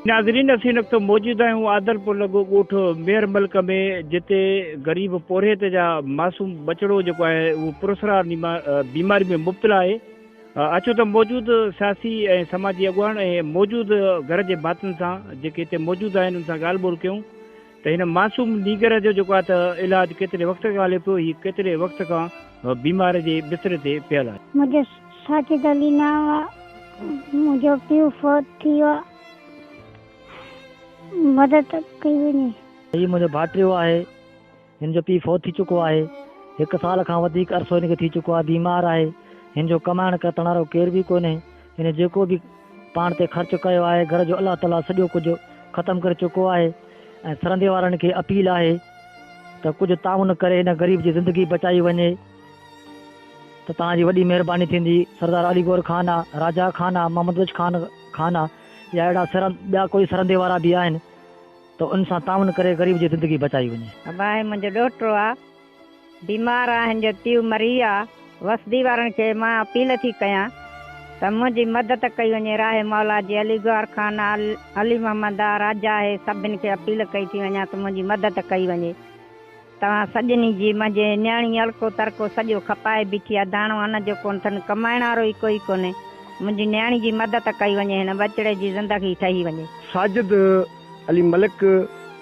ناظرين اسين هن وقت موجود آهيون عادلپور لڳ ڳوٺ مير ملڪ ۾ جتي غريب پورهيت جا معصوم ٻچڙو جيڪو آهي اهو پراسرار بيماري ۾ مبتلا آهي اچو ته موجود سياسي ۽ سماجي اڳواڻ ۽ موجود گهر جي ڀاتين سان جيڪي هتي موجود آهن ان سان ڳالهه ٻولهه ڪيون ته هن معصوم نينگر جو جيڪو آهي ته علاج ڪيتري وقت کان هلي پيو هي ڪيتري وقت کان بيمار جي بستري تي پيل آهي. منهنجو ساجد علي نانء آ منهنجو پيء فوت ٿي ويو آ مدد ڪئي وڃي. هي منهنجو ڀائٽيو آهي. هن جو پيء فوت ٿي چڪو آهي. هڪ سال کان وڌيڪ عرصو هن کي ٿي چڪو آهي. بيمار آهي. هن جو ڪمائڻ ڪتڻ وارو ڪير به ڪونهي. هن جيڪو به پاڻ تي خرچ ڪيو آهي گهر جو الله تعاليٰ سڄو ڪجهه ختم ڪري چڪو آهي ۽ سرندي وارن کي اپيل آهي ته ڪجهه تعاون ڪري هن غريب جي زندگي بچائي وڃي ته توهان جي وڏي مهرباني ٿيندي. سردار علي گوهر خان آ، راجا خان آ، محمد بخش خان خان آ يا اهڙا ٻيا ڪوئي سرندي وارا به آهن. ته ان سان تعاون ڪري غريب جي زندگي بچائي وڃي. ابا هي منهنجو ڏوهٽو آ بيمار آ هن جو پيء مري ويو آ وسدي وارن کي مان اپيل ٿي ڪيان ته منهنجي مدد ڪئي وڃي راهي مولا جي علي گوهر خان آ علي محمد آ راجا آهي سڀن کي اپيل ڪئي ٿي وڃان ته منهنجي مدد ڪئي وڃي توهان سڄني جي منهنجي نياڻي الڪو ترڪو سڄو کپائي بيٺي آ داڻو ان جو ڪونه ٿن ڪمائڻ وارو ئي ڪوئي ڪونهي منهنجي نياڻي جي مدد ڪئي وڃي هن ٻچڙي جي زندگي ٺهي وڃي. ساجد علي ملڪ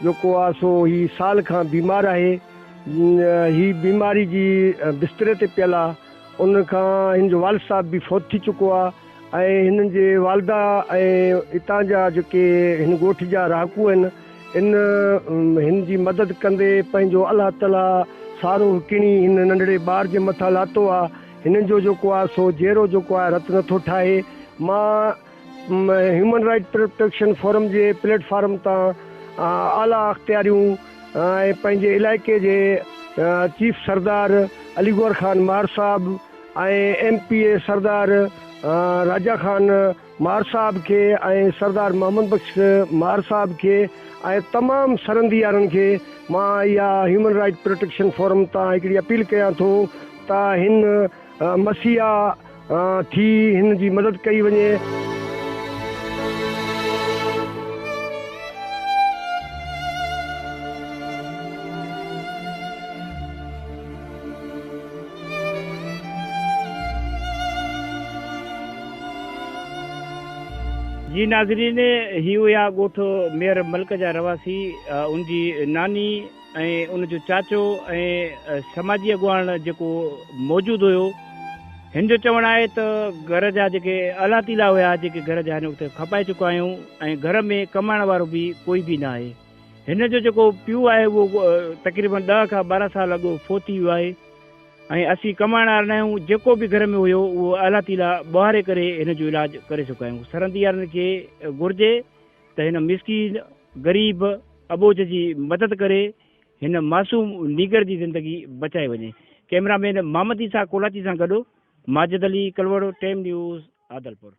جيڪو آ سو هي سال کان بيمار آهي هي بيماري جي بستري تي پيل آ ان کان هن جو والد صاحب به فوت ٿي چڪو آ ۽ هنن جي والده ۽ اتان جا جيڪي هن ڳوٺ جا رهاڪو آهن ان هن جي مدد ڪندي پنهنجو الله تعالي سارو وڪڻي هن ننڍڙي ٻار جي مٿان لاتو آ هنن جو جيڪو آ سو جيرو جيڪو آ رت نٿو ٺاهي مان هيومن رائيٽ پروٽيڪشن فورم جي پليٽ فارم تان اعليٰ اختياريون ۽ پنهنجي علائقي جي چيف سردار علي گوهر خان مهر صاحب ۽ ايم پي اي سردار راجا خان مهر صاحب کي ۽ سردار محمد بخش مهر صاحب کي ۽ تمام سرندي وارن کي مان اها هيومن رائيٽ پروٽيڪشن فورم تان هڪڙي اپيل ڪيان ٿو ته هن مسيحا ٿي هن جي مدد ڪئي وڃي. جي ناظرين هي هيا ڳوٺ مير ملڪ جا رهواسي ان جي ناني ۽ ان جو چاچو ۽ سماجي اڳواڻ جيڪو موجود هيو هن جو چوڻ آهي ته گهر جا جيڪي الا تيلا هيا جيڪي گهر جا هن وقت کپائي چڪا آهيون ۽ گهر ۾ ڪمائڻ وارو به ڪوئي به نه آهي هن جو جيڪو پيء آهي اهو تقريبن ڏهه کان 12 سال اڳ فوت ٿي ويو آهي ۽ اسين ڪمائڻ وارا نه آهيون، جيڪو به گهر ۾ هيو اهو اعليٰ تيلا ٻهاري ڪري هن جو علاج ڪري سگهيا آهيون. سرندي وارن کي گهرجي ته هن مسڪين غريب اٻوجهه جي مدد ڪري هن معصوم نينگر جي زندگي بچائي وڃي. ڪئميرا مين محمد عيسيٰ ڪولاچي سان گڏ ماجد علي ڪلوڙ، ٽيم نيوز، عادلپور.